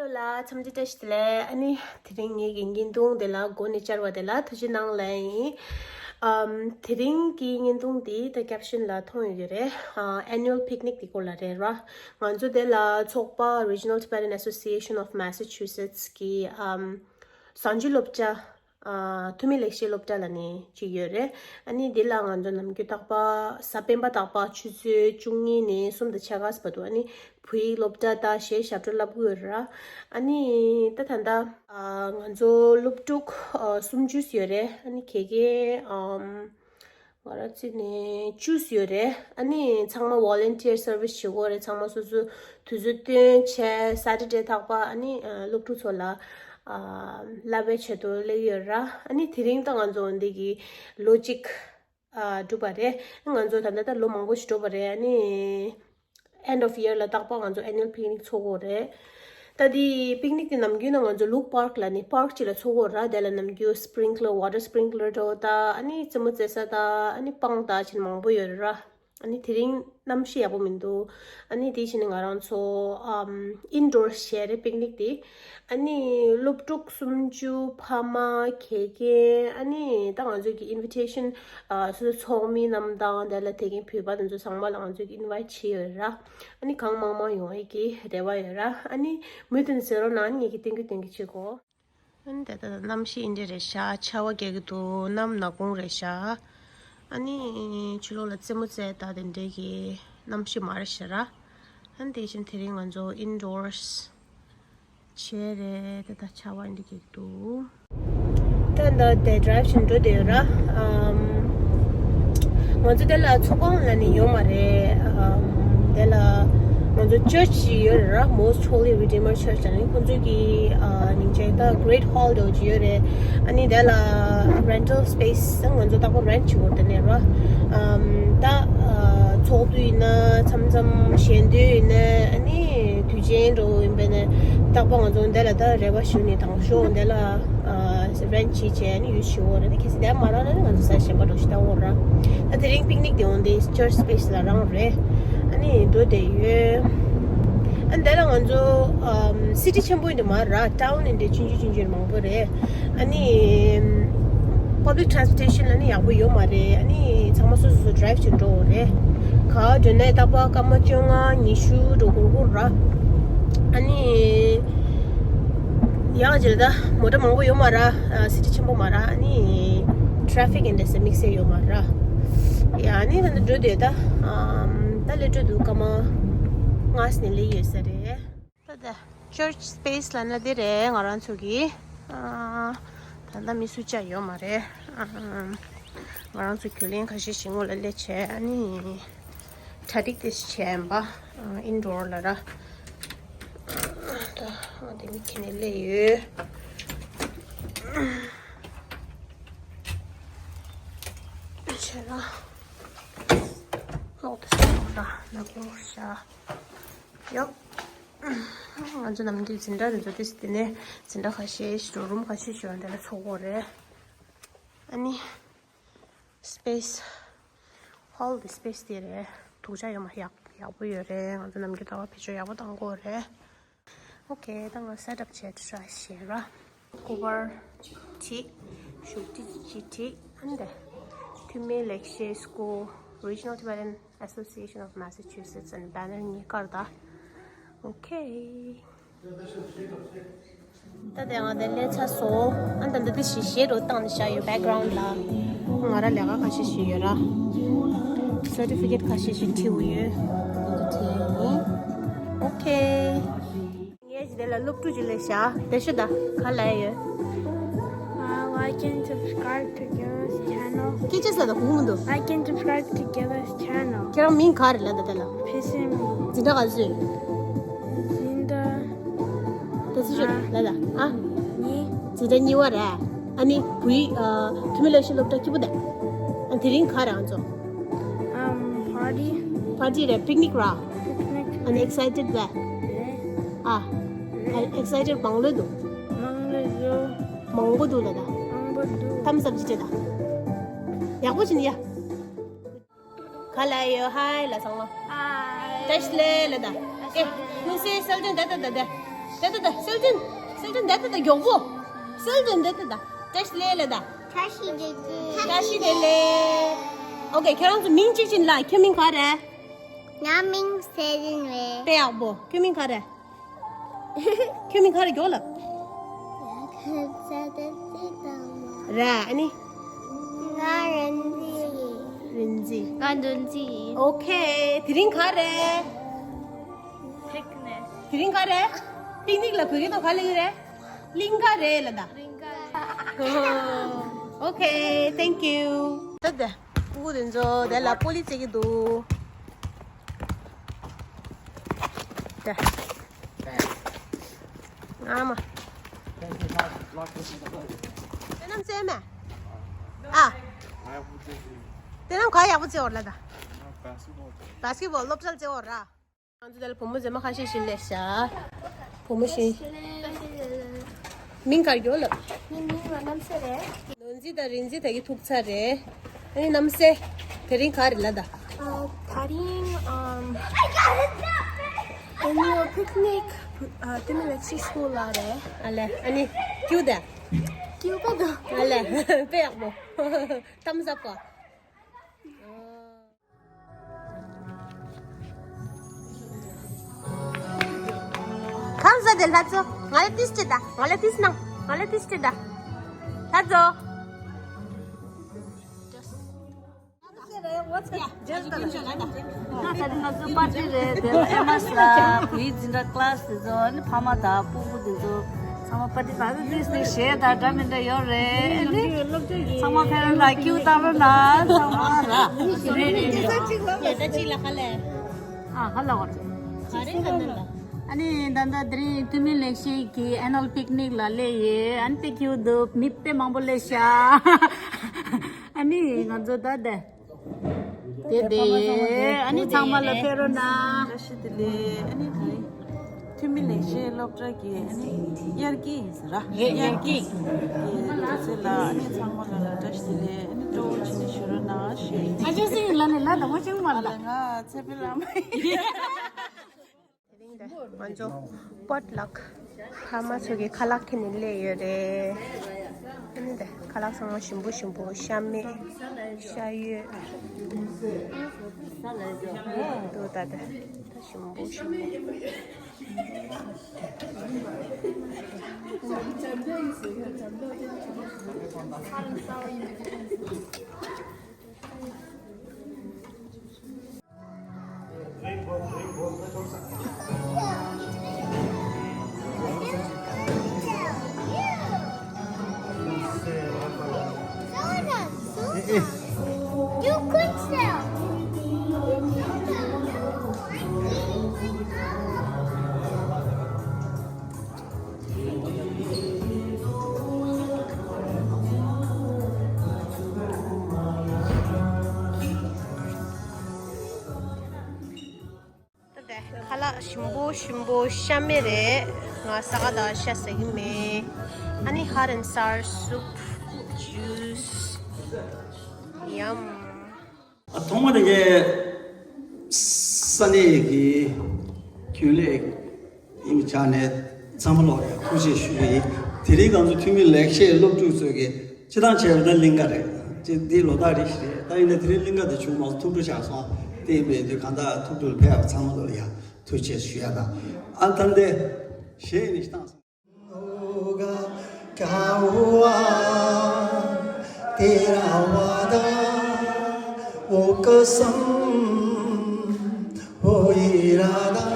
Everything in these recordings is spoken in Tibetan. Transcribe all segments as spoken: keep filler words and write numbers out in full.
ལ་འཚམས་འདྲི་བཀྲ་ཤིས་བདེ་ལེགས། ཨ་ནི་དེ་རིང་ངེད་ཀྱི་བརྙན་ཐུང་དེ་ལ་འགོ་ནས་བཅར་བ་དེ་ལ་ཐུགས་རྗེ་གནང་ལབ་ཡིན། ཨམ། དེ་རིང་གི་བརྙན་ཐུང་འདི་ད་caption ལ་མཐོང་ཡོད་ཀྱི་རེད། ཨ། annual picnic དེ་སྐོར་ལ་རེད་ར། ང་ཚོ་དེ་ལ་ཚོགས་པ་Regional Tibetan Association of Massachusetts གི་ཨམ། གཟའ་མཇུག་སློབ་གྲྭ། ཨ། འཐུས་མི་ལེགས་བཤད་སློབ་གྲྭ་ལབ་ནས་ཅིག་ཡོད་རེད། ཨ་ནི་འདི་ལ་ང་ཚོ་ནམ་རྒྱུན་རྟག་པར་གཟའ་སྤེན་པ་རྟག་པར་ཆུ་ཚོད་བཅུ་གཉིས་ནས་གསུམ་དང་ཕྱེད་ཀ་བར་དུ་ཨ་ནི་བོད་ཡིག་སློབ་གྲྭ་དང་གཞས་ཞབས་བྲོ་བསླབ་ཀྱི་ཡོད་རེད་ར། ཨ་ནི་ད་ད་ལྟ་ཨ། ང་ཚོ་སློབ་ཕྲུག་ཨ། སུམ་ཅུ་ཡོད་རེད། ཨ་ནི་དགེ་རྒན་ཨམ། ང་རང་བརྩིས་ནས་བཅུ་ཡོད་རེད། ཨ་ནི་ཚང་མ་volunteer service བྱེད་ཀྱི་ཡོད་རེད། ཚང་མ་སོ་སོའི་དུས་ཚོད་བཏོན་བྱས་Saturday རྟག་པར་ཨ་ནི་སློབ་ཕྲུག་ཚོ་ལ་ཨ། བསླབ་པའི་ཆེད་དུ་སླེབས་ཡོད་ར། ཨ་ནི་དེ་རིང་ད་ང་ཚོ་འདི་གི་ལོ་གཅིག་ཨ། འགྲུབ་པ་རེད། ང་ཚོ་ད་ལྟ་ད་ལོ་མང་པོ་ཞིག་འགྲོ་བ་རེད། ཨ་ནི་end of year ལ་རྟག་པར་ང་ཚོ་annual picnic ཚོགས་ཀྱི་ཡོད་རེད། ད་དེ་picnic དེ་ནམ་རྒྱུན་ན་ང་ཚོ་ལུག་park ལབ་ནས་park ཅིག་ལ་ཚོགས་ཀྱི་ཡོད་ར། དེ་ལ་ནམ་རྒྱུན་sprinkler, water sprinkler འདྲ་བོ་དང་ཨ་ནི་རྩེད་མོ་རྩེ་ས་དང་ཨ་ནི་སྤང་དང་བྱས་ནས་མང་པོ་ཡོད་ར། ཨ་ནི་དེ་རིང་གནམ་གཤིས་ཡག་པོ་མི་འདུག་ཨ་ནི་དེ་བྱས་ནས་ང་རང་ཚོ་ཨམ། indoor བྱས་རེད་picnic དེ། ཨ་ནི་སློབ་ཕྲུག་སུམ་ཅུ། ཕ་མ། དགེ་རྒན། ཨ་ནི་ད་ང་ཚོ་གི་invitation ཨ། སོ་སོ་ཚོགས་མི་རྣམས་དང་དེ་ལ་དགེ་རྒན་བོད་པ་དེ་ཚོ་ཚང་མ་ལ་ང་ཚོ་གི་invite བྱས་ཡོད་ར། ཨ་ནི་གང་མང་མང་ཡོང་ཡས་ཀྱི་རེ་བ་ཡོད་ར། ཨ་ནི་མུ་མཐུད་ནས་གཟིགས་རོགས་གནང་། ཨ་ནི་ངེད་ཀྱིས་སྟོན་གི་སྟོན་གི་བྱེད་གོ། ཨ་ནི་ད་ལྟ་གནམ་གཤིས་འདི་འདྲ་རེད་ཤག་ཆར་པ་རྒྱག་གི་འདུག་གནམ་ནག་ཁུང་རེད་ཤག་ཨ་ནི་ཕྱི་ལོགས་ལ་རྩེད་མོ་རྩེ་ད་དེ་འདྲའི་གི་གནམ་གཤིས་མ་རེད་ཤག་ར། ཨ་ནི་དེ་བཞིན་དེ་རིང་ང་ཚོ་indoors བྱས་རེད། ད་ད་ཆར་པ་འདི་རྒྱག་གི་འདུག་ད་ད་དེ་drive བྱེད་འགྲོ་བསྡད་ཡོད་ར། ཨམ། ང་ཚོ་དེ་ལ་ཚོགས་ཁང་ལབ་ནས་ཡོད་མ་རེད། ཨམ། དེ་ལ་ང་ཚོ་church ཅིག་ཡོད་རེད་ར། Most Holy Redeemer Church ལབ་ནས་ཁོང་ཚོ་གི་ཨ། སྙིང་རྗེ་ད་great hall འདྲ་བོ་ཅིག་ཡོད་རེད། ཨ་ནི་དེ་ལ་rental space ང་ཚོ་རྟག་པར་rent བྱེད་དགོས་དེ་ནས་ར། ཨམ། ད་ཨ། ཚོགས་དུས་ཡིན་ན་མཚམས་མཚམས་གཞན་དུས་ཡིན་ན་ཨ་ནི་དུས་ཆེན་འདྲ་བོ་ཡིན་པ་ན་རྟག་པར་ང་ཚོ་འདི་ལ་ད་རེ་བ་ཞུ་ནས་དང་ཤོག་འདི་ལ་ཨ། rent བྱེད་བྱས་ཨ་ནི་ཡུལ་ཞུ་འོ་ར། ནི་གལ་སྲིད་དེ་མ་རག་ན་ནི་ང་ཚོ་ས་གཞན་པ་འགྲོ་ཞིག་ལྟ་འོ་ར། ད་དེ་རིང་picnic དེ་འོང་དེ་church space ལ་རང་རེད། ཨ་ནི་འགྲོ་བསྡད་ཡོད། ཨ་འདི་ལ་ང་ཚོ་ཨམ། city ཆེན་པོ་ཡིན་དེ་མ་ར། town ཡིན་དེ་ཆུང་ཆུང་ཆུང་ཆུང་མང་པོ་རེད། ཨ་ནི་public transportation ལ་ནི་ཡག་པོ་ཡོད་མ་རེད། ཨ་ནི་ཚང་མ་སོ་སོ་སོ་drive བྱེད་འགྲོ་འོ་རེད། ག་འགྲོ་ནས་རྟག་པར་སྐར་མ་བཅོ་ལྔ་ཉི་ཤུ་འགྲོ་འགོར་འགོར་ར། ཨ་ནི་ཡག་ཅིག་ད་མོ་ཊ་མང་པོ་ཡོད་མ་ར། city ཆེན་པོ་མ་ར། ཨ་ནི་traffic ཡིན་དེ་སེ་དམིགས་བསལ་ཡོད་མ་ར། ཡ་ཨ་ནི་ད་འགྲོ་དེ་ད་ཨམ། ད་ལས་འགྲོ་འདུག་སྐར་མ་ལྔ་ནས་སླེབས་ཡོད་ས་རེད། ད་ལྟ་church space ལབ་ན་འདི་རེད། ང་རང་ཚོ་གི་ཨ། ད་ལྟ་མི་སུ་གཅིག་ཡོད་མ་རེད། ཨ། ང་རང་ཚོ་རྒྱུན་ལས་ཁ་ཤས་ཤིག་སྔོན་ལ་སླེབས་བྱས་ཨ་ནི་གྲ་སྒྲིག་དེ་བྱས་ཡིན་པ། ཨ། indoor ལ་ར། ད་ང་དེ་མི་ཁྱེར་ནས་སླེབས་ཡོད། བྱས་ན་ལོག་ཏུ་སོང་ལ་ནག་པོ་ཤ། ཡོ། ང་ཚོ་ནམ་རྒྱུན་འཛིན་གྲྭ་རེད་འཛོ་དེ་སི་དེ་ནས་འཛིན་གྲྭ་ཁ་ཤས་ཤིག་རུམ་ཁ་ཤས་ཤིག་ཡོད་འདི་ལ་ཚོགས་གོ་རེད། ཨ་ནི་space hall གི་space དེ་རེད། དུག་ཆ་ཡོད་མ་ཡག་ཡག་པོ་ཡོད་རེད། ང་ཚོ་ནམ་རྒྱུན་ལྟ་བ་བེད་སྤྱོད་ཡག་པོ་བཏང་གོ་རེད། ཨོ་ཁེ། ད་ང་set up བྱས་try བྱེད་ར། སྐུ་པར་བྲིས། བཞུགས་ཁྲི་ཅིག་བྲིས། ཨ་ནི་དེ་འཐུས་མི་ལེགས་བཤད་སྐོར། Regional Tibetan Association of Massachusetts and banner གཉིས་བཀར་ད། ཨོ་ཁེ། ད་དེ་ང་དེ་ལས་ཚ་སོ། ཨ་ད་འདི་དེ་ཞིག་ཞེ་རུ་བཏང་ནས་བཞག་ཡོད་background ལ། ང་ར་ལས་ཀ་ཁ་ཤས་ཤིག་ཡོད་ར། certificate ཁ་ཤས་ཤིག་བྲིས་ཡོད། འདི་དེ་བྲིས་ཡིན། ཨོ་ཁེ། ངས་ཀྱི་དེ་ལ་སློབ་ཕྲུག་ཅིག་ལས་བྱ། དེ་ཤོད་ད། ག་ལ་ཡོད། Uh, like and subscribe to Gillis channel. སྐད་ཆ་ཟེར་ད་གོ་མི་འདུག Like and subscribe to Gillis channel. ཁྱེད་རང་མིང་ག་རེ་ལབ་ད་དེ་ལ། ཕེ་སེ་མི། འཛིན་གྲྭ་ག་ཚོད། འཛིན་གྲྭ། དེ་ཚོ་ཤོད་ལབ་ད། ཨ། གཉིས། འཛིན་གྲྭ་གཉིས་པ་རེད། ཨ་ནི་བུའི་ཨ། འཐུས་མི་ལས་བྱེད་སློབ་གྲྭ་སྐྱིད་པོ་དེ། ཨ། དེ་རིང་ག་རེ་ང་ཚོ། Um, party. party རེད། picnic ར། picnic. ཨ་ནི་excited རེད། རེད། ཨ། ཨ། excited མང་ལོས་འདུག་མང་ལོས་འདུག་མང་པོ་འདུག་ལ་ད། མང་པོ་འདུག་ཐམ་སབ་ཅི་ཏྲེ་ད། ཡག་པོ་བྱིན་ཡ། ག་ལ་ཡོད། ཧའི་ལ་ཚང་མ། ཧའི། བཀྲ་ཤིས་བདེ་ལེགས་ལ་ད། ཨེ། ལྷུང་བཟེད་གསལ་སྟོན་ད་ད་ད་ད། ད་ད་ད་སེལ་ཏིན། སེལ་ཏིན་ད་ད་ད་མགྱོགས་པོ། སེལ་ཏིན་ད་ད་ད། བཀྲ་ཤིས་བདེ་ལེགས་ད། བཀྲ་ཤིས་བདེ་ལེགས། བཀྲ་ཤིས་བདེ་ལེགས། ཨོ་ཁེ། ཁྱེད་རང་ཚོ་མིང་གཅིག་བྱིན་ལ། ཁྱོད་མིང་ག་རེ། ང་མིང་སེ་རིན་རེད། དཔེ་ཡག་པོ། ཁྱོད་མིང་ག་རེ། ཁྱོད་མིང་ག་རེ། མགྱོགས་ལབ། ར། ཨ་ནི། ང་རིན་ཙི་ཡིན། རིན་ཙི། ང་འདུན་ཙི་ཡིན། ཨོ་ཁེ། དེ་རིང་ག་རེ། དེ་རིང་ག་རེ། པིག་ནིག་ལ་བོད་སྐད་ཐོག་ག་ལབ་ཀྱི་རེད། གླིང་ག་རེད་ལབ་ད། ཨོ་ཁེ། Thank you། ད་ད། སྤུ་གུ་དེ་ཚོ་དེ་ལ་པོ་ལི་རྩེད་ཀྱི་འདུག་ད། ཨ་མ། དེ་རྣམས་རྩེ་མེད། ཨ། དེ་རྣམས་ག་ཡག་པོ་རྩེ་བར་ལ་ད། བྷ་སི་ཀེ་བྷོལ་སློབ་གྲྭར་རྩེ་བར་ར། ང་ཚོ་དེ་ལ་བུ་མོ་མཛེས་མ་ཁ་ཤས་ཤིག་སླེབས་ཤག་བུ་མོ་ཞིག་མིང་ག་རེ་ཡོད་ལབ། ངའི་མིང་ལ་རྣམ་སྲས་རེད། ནོར་འཛིན་དང་རིན་འཛིན་ད་གིན་ཐུག་ཚར་རེད། ཨ་ནི་རྣམ་སྲས། དེ་རིང་ག་རེ་ལབ་ད། ཨ། དེ་རིང་ཨམ། annual picnic ཨ། ཐུ་མི་ལེགས་བཤད་སྐུལ་ལ་རེད། ཨ་ལེ། ཨ་ནི་ཀྱུ་ད། ཀྱུ་པ་ད། ཨ་ལེ། དཔེ་ཡག་པོ། Thumbs up པ། གང་ཟ་དེ་ལྷ་ཚོ། ང་ལ་ཏིས་ཅི་ད། ང་ལ་ཏིས་གནང་། ང་ལ་ཏིས་ཅི་ད། ལྷ་ཚོ། ད་ང་ཚོ་པར་ཊི་རེད། དེ་ལ་ཨེ་མ་ས་བུའི་འཛིན་གྲྭ་ཀླ་སི་དེ་ཚོ། ཨ་ནི་ཕ་མ་དང་སྤུ་གུ་དེ་ཚོ་ཚང་མ་པར་ཊི། ད་ལྟ་ཏིས་ནི་གཞས་དང་འདྲ་མི་འདྲ་ཡོད་རེད། ཨ་ནི་ཚང་མ་ཕེབས་རོགས་གནང་། ཀྱུ་བཏང་རོགས་གནང་། ཚང་མ་ར། རེད་རེད་རེད། ད་ཅི་ལ་ཁ་ལས། ཨ་ཧ་ལ་བར། ག་རེ་ག་ནི་ལ། ཨ་ནི་ད་ལྟ་དེ་རིང་ཐུ་མི་ལེགས་བཤད་ཀྱི་annual picnic ལ་སླེབས་ཡོད། ཨ་ནི་དཔེ་ཁྱིའུ་འདུག་མི་དཔེ་མང་པོ་སླེབས་ཤག་ཨ་ནི་ང་ཚོ་ད་དེ་དེ་དེ་ཡོད། ཨ་ནི་ཚང་མ་ལ་ཕེབས་རོགས་གནང་། བཀྲ་ཤིས་བདེ་ལེགས། ཨ་ནི་ད་ཐུ་མི་ལེགས་བཤད་སློབ་གྲྭ་གི་ཨ་ནི་དབྱར་སྐྱིད་ཟེར་ར། རེད། དབྱར་སྐྱིད་ཀྱི་དུས་ཚོད་ལ། ཨ་ནི་ཚང་མ་ལ་བཀྲ་ཤིས་བདེ་ལེགས། ཨ་ནི་སྤྲོ་བོ་བྱས་ནས་བཞུགས་རོགས་གནང་ཞེས། ཨ་ཅེ་སིང་ལ་ནི་ལ་དང་པོ་ཅིང་མ་ལ། ང་ཚེ་འཕེལ་ལགས་མ་ཡིན། དེ་རིང་འདི་ང་ཚོ་པོཊ་ལག་ཕ་མ་ཚོ་གི་ཁ་ལག་འཁྱེར་ནས་སླེབས་ཡོད་རེད། ཨ་ནི་འདི་ཁ་ལག་ཚང་མ་ཞིམ་པོ་ཞིམ་པོ། ཤ་མེད། ཤ་ཡོད། འདུག་ད་ད་ཞིམ་པོ་ཞིམ་པོ། ད་ལྟ་ཁ་ལག་ཞིམ་པོ་ཞིམ་པོ། ཤ་མེད་རེད། ང་ས་ག་ཟླ་བ་ཤ་ཟ་གི་མེད། ཨ་ནི་hot and sour soup, juice, yum. ཐོག་མ་དེ་གའི་ས་གནས་ཀྱི་རྒྱུན་ལས་ཡིན་པའི་ཆ་ནས་ཚང་མ་ལོག་ཡ་ཐུགས་རྗེ་ཞུ་གི་ཡིན། དེ་རིང་ང་ཚོ་ཐུ་མི་ལེགས་བཤད་སློབ་ཕྲུག་ཚོས་ཀྱི་སྤྱི་བཏང་བྱས་པ་ད་གླིང་ག་རེད། ཅེས་འདི་ལོ་ལྟར་རེ་བཞིན་རེད། ད་ཡིན་ན་དེ་རིང་གླིང་ག་དེ་བྱུང་མ་སོང་། ཐུགས་སྤྲོ་ཆགས་སོང་། དེ་ཡིན་པའི་དུས་གང་ལྟར་ཐུགས་སྤྲོ་ལ་ཕེབས་པ་ཚང་མ་ལོག་ཡ་ཐུགས་རྗེ་ཞུ་ཡ་དང་། ཨ་ད་ལྟ་གཞས་ནས་བཏང་སོང་། होगा क्या हुआ तेरा वादा, वो कसम, वो इरादा।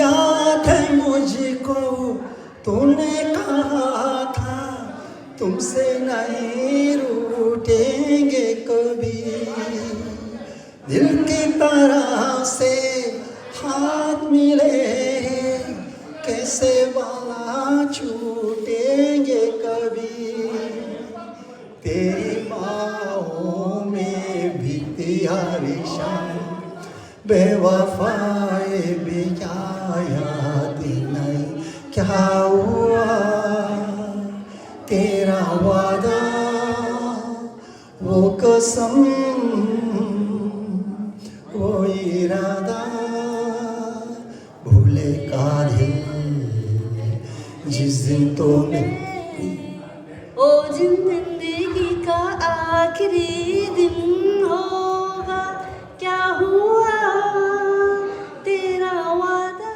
याद है मुझको, तूने कहा था, तुमसे नहीं रूठेंगे कभी। दिल की तरह से हाथ मिले हैं, कैसे भला छूटेंगे कभी। तेरी बाहों में बीती हर शाम, बेवफाई भी क्या याद नहीं। क्या हुआ तेरा वादा, वो कसम, वो इरादा, भूले का दिल जिस दिन तो मैं ओ जिंदगी का आखिरी दिन होगा, क्या हुआ तेरा वादा?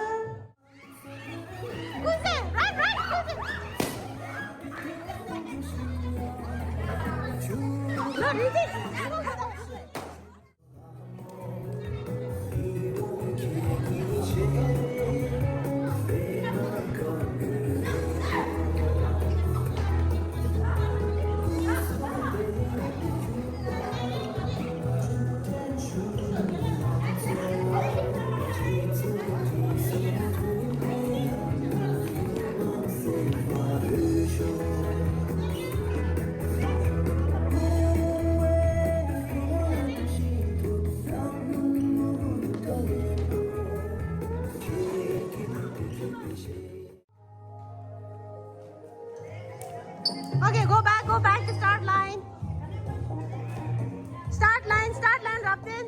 Okay, go back, go back to start line. Start line, start line, Raptin.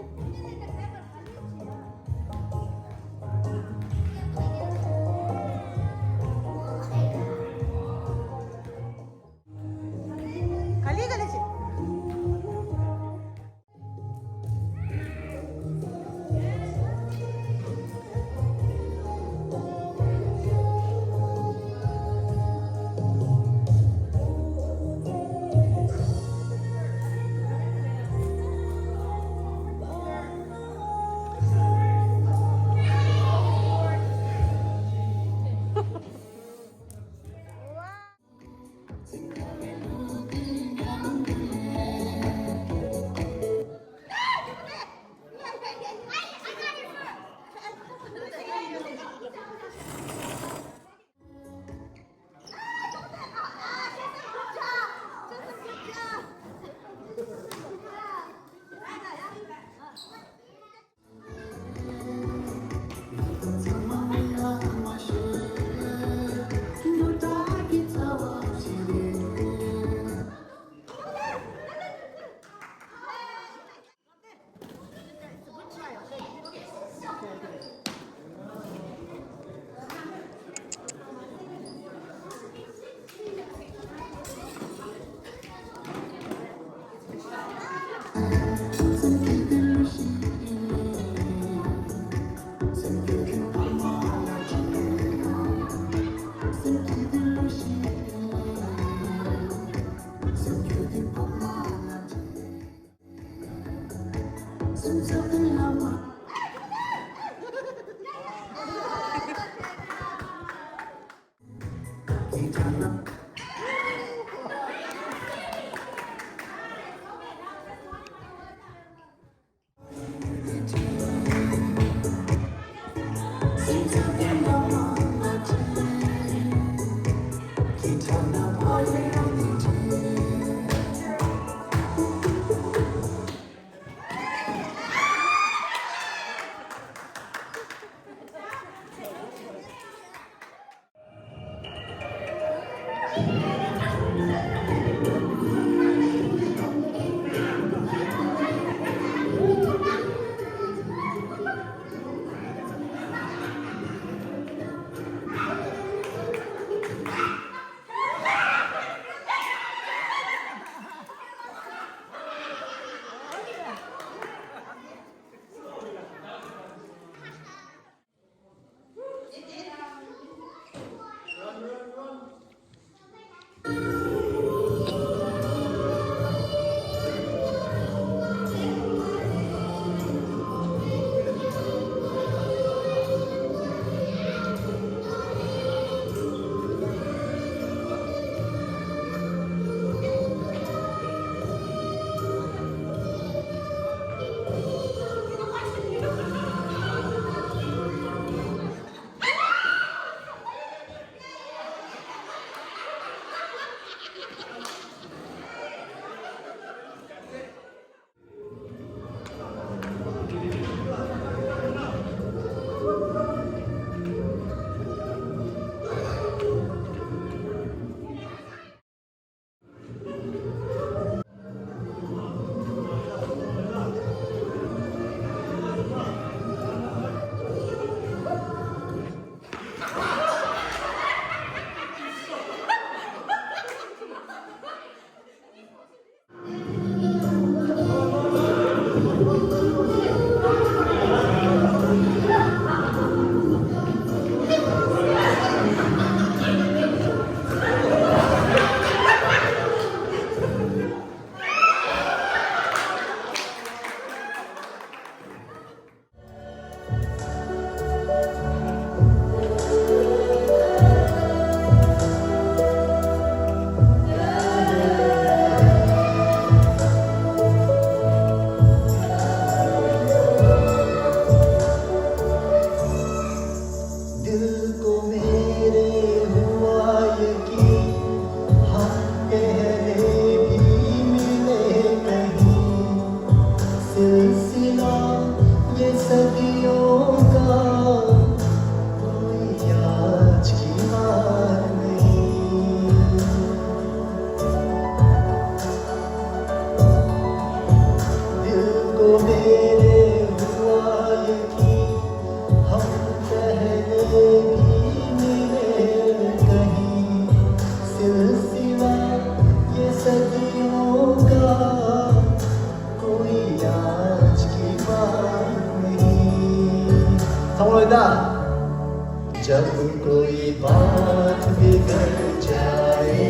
कोई बात बिगड़ जाए,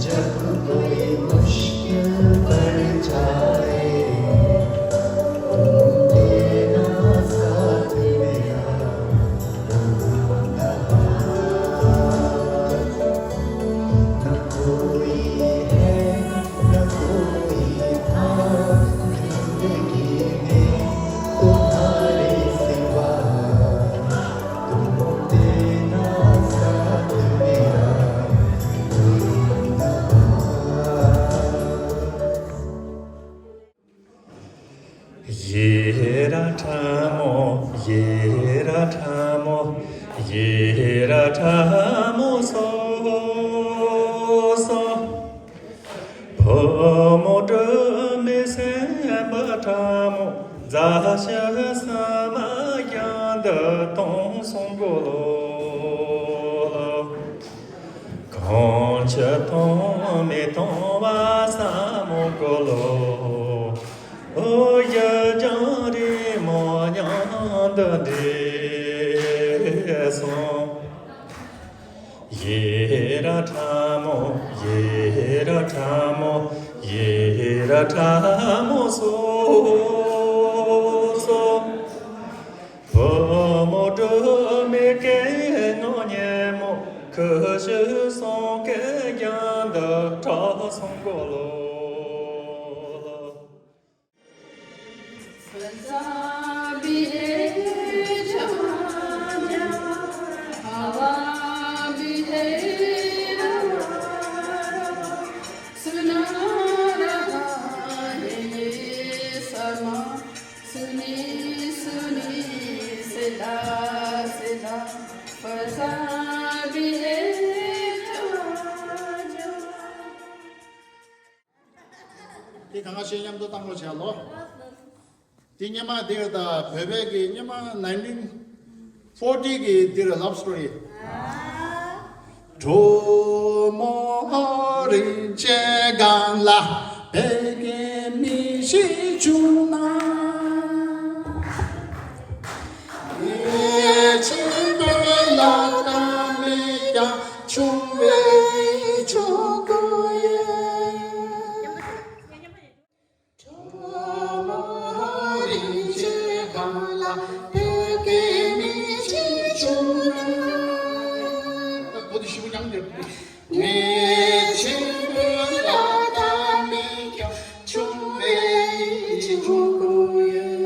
जब कोई मुश्किल पड़ जाए, तुम देना साथ मेरा। न कोई है, न कोई था जिंदगी में तुम्हारे सिवा। तुम देना साथ मेरा। ཡེ་ར་ཁྲ་མོ། ཡེ་ར་ཁྲ་མོ། ཡེ་ར་ཁྲ་མོ་སོ་སོ། བུ་མོ་སྒྲོལ་མའི་སེམས་པ་ཁྲ་མོ། མཛའ་བཤེས་ས་མ་ཡང་འདི་གཏོང་སོང་གོ་ལོ། གང་ཆེ་གཏོང་མི་གཏོང་བ་ས་མོ་གོ་ལོ། ཨོ་ཡ་ཅང་རི་མོ་མྱང་འདི་འདྲེས་སོང་། ཡེ་ར་ཁྲ་མོ། ཡེ་ར་ཁྲ་མོ། ཡེ་ར་ཁྲ་མོ་སོ་སོ། བུ་མོ་སྒྲོལ་མའི་སྐད་ངག་སྙན་མོ། ཁུ་བྱུག་སོང་སྐད་རྒྱང་འདི་གྲགས་སོང་གོ་ལོ། དེ་གང་ག་ཞིག་མཉམ་དུ་བཏང་རོགས་བྱས་ལོ། དེ་སྔོན་མ་དེར་ད་བོད་པའི་གི་སྔོན་མ་nineteen forty གི་དེར་love story། གྲོ་མོ་རིན་ཆེན་སྒང་ལ་བད་ཀན་མི་ཞིག་བྱུང་ན། ངའི་ཆེན་པོའི་ལག་རྟགས་མེད་ཀྱང་ཆུང་བའི་ཆོག་གོ་ཡོད། གྲོ་མོ་རིན་ཆེན་སྒང་ལ་བད་ཀན་མི་ཞིག་བྱུང་ན། ངའི་ཆེན་པོའི་ལག་རྟགས་མེད་ཀྱང་ཆུང་བའི་ཆོག་གོ་ཡོད།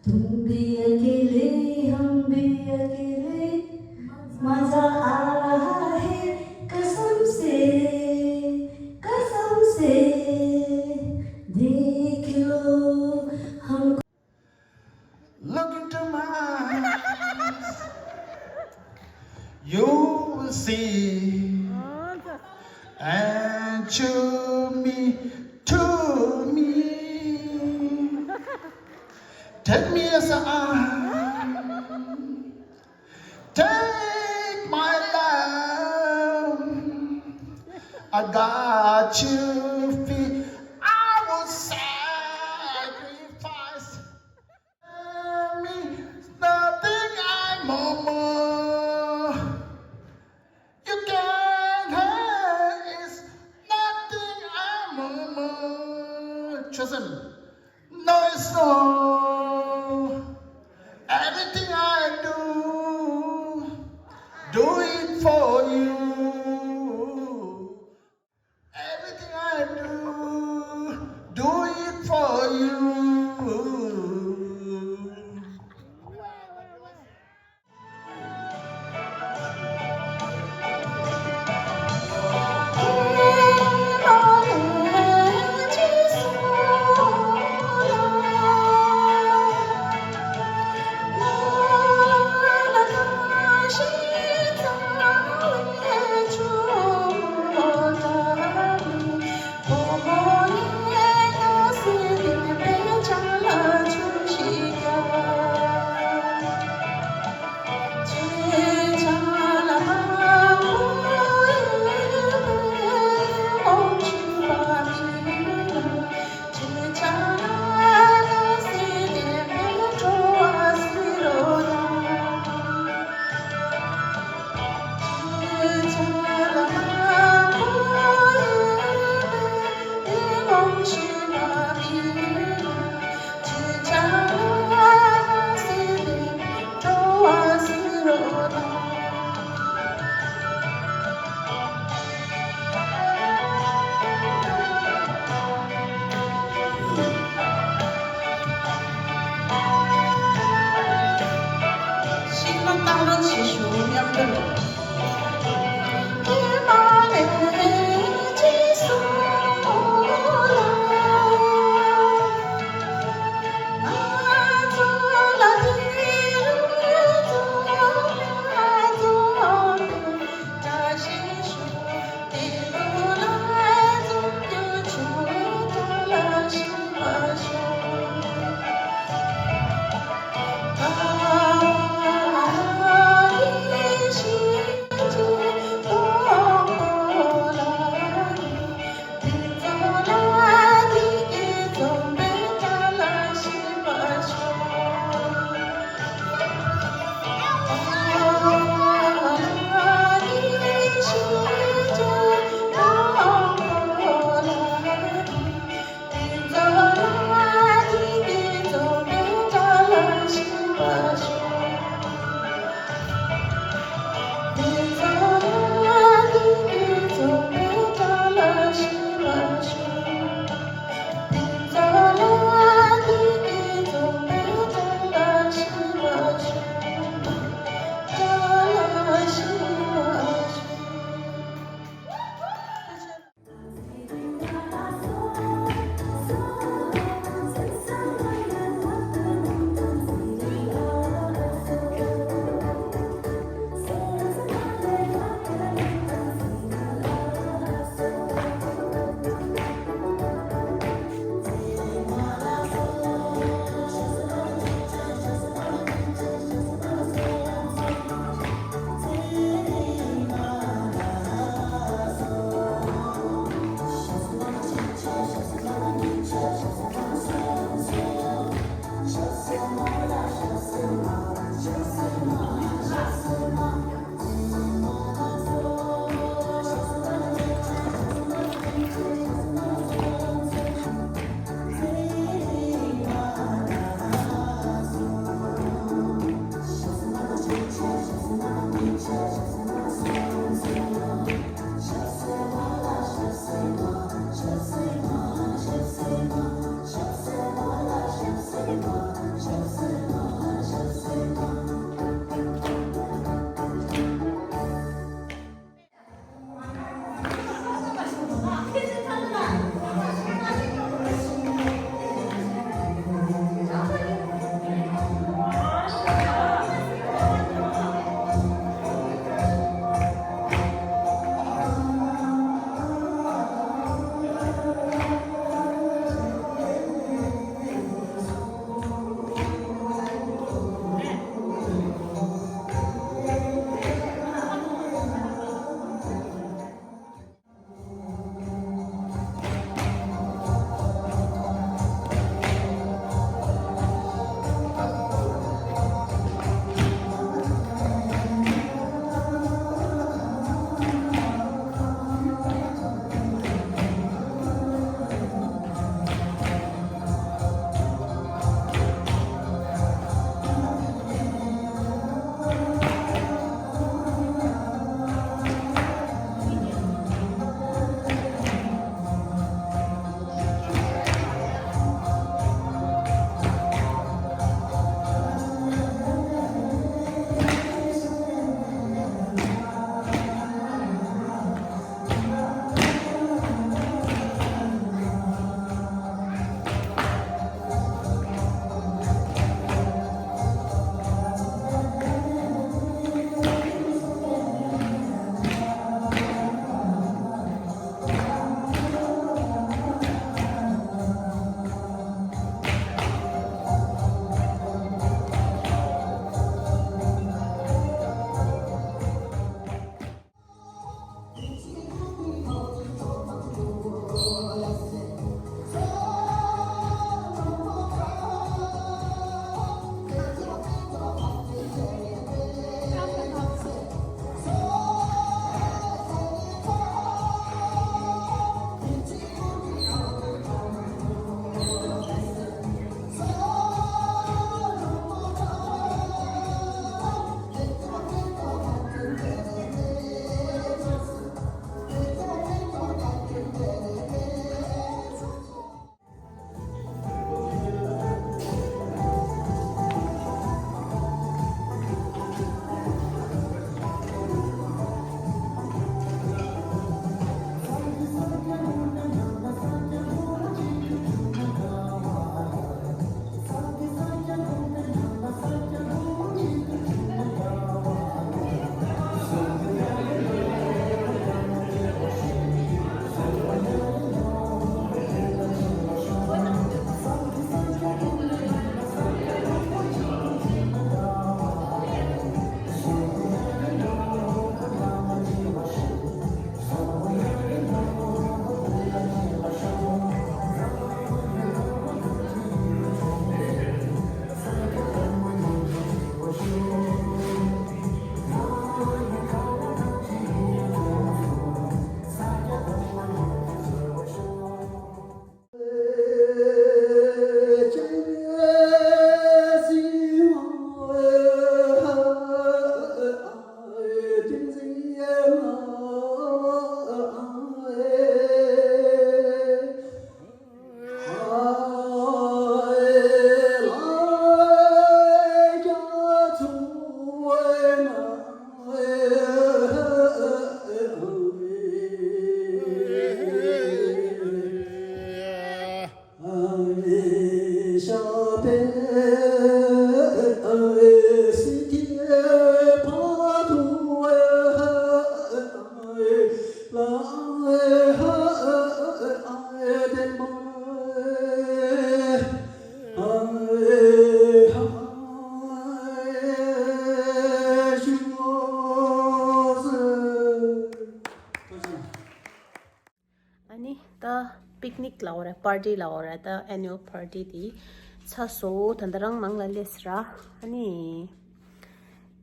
तुम भी अकेले, हम भी अकेले, मजा आ रहा है कसम से, कसम से। देख लो हम Look into my eyes. You will see. And to me, to me. Take me as I am. Take my love. I got you feel. I will sacrifice. Me, nothing I'm more. You can't hurt is nothing I'm more. Chosen. No, it's no. Everything I do, do it for you. Everything I do, do it for you. པར་ཊི་ལ་འོ་ར་ད་annual party དེ་ཚར་སོང་། ད་ལྟ་རང་ནང་ལ་སླེབས་ར། ཨ་ནི་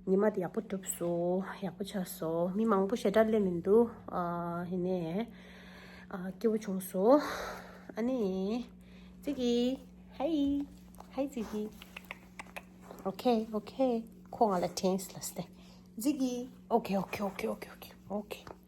ཉི་མ་དེ་ཡག་པོ་གྲུབ་སོང་། ཡག་པོ་ཆགས་སོང་། མི་མང་པོ་ཞེ་དྲག་སླེབས་མི་འདུག་ཨ་ཡིན་ནའི་ཨ་སྐྱིད་པོ་བྱུང་སོང་། ཨ་ནི་ཙི་གི། ཧའི། ཧའི་ཙི་གི། ཨོ་ཁེ་ཨོ་ཁེ། ཁོ་ང་ལ་དྲན་སོང་ལབ་སྟེ། ཙི་གི། ཨོ་ཁེ་ཨོ་ཁེ།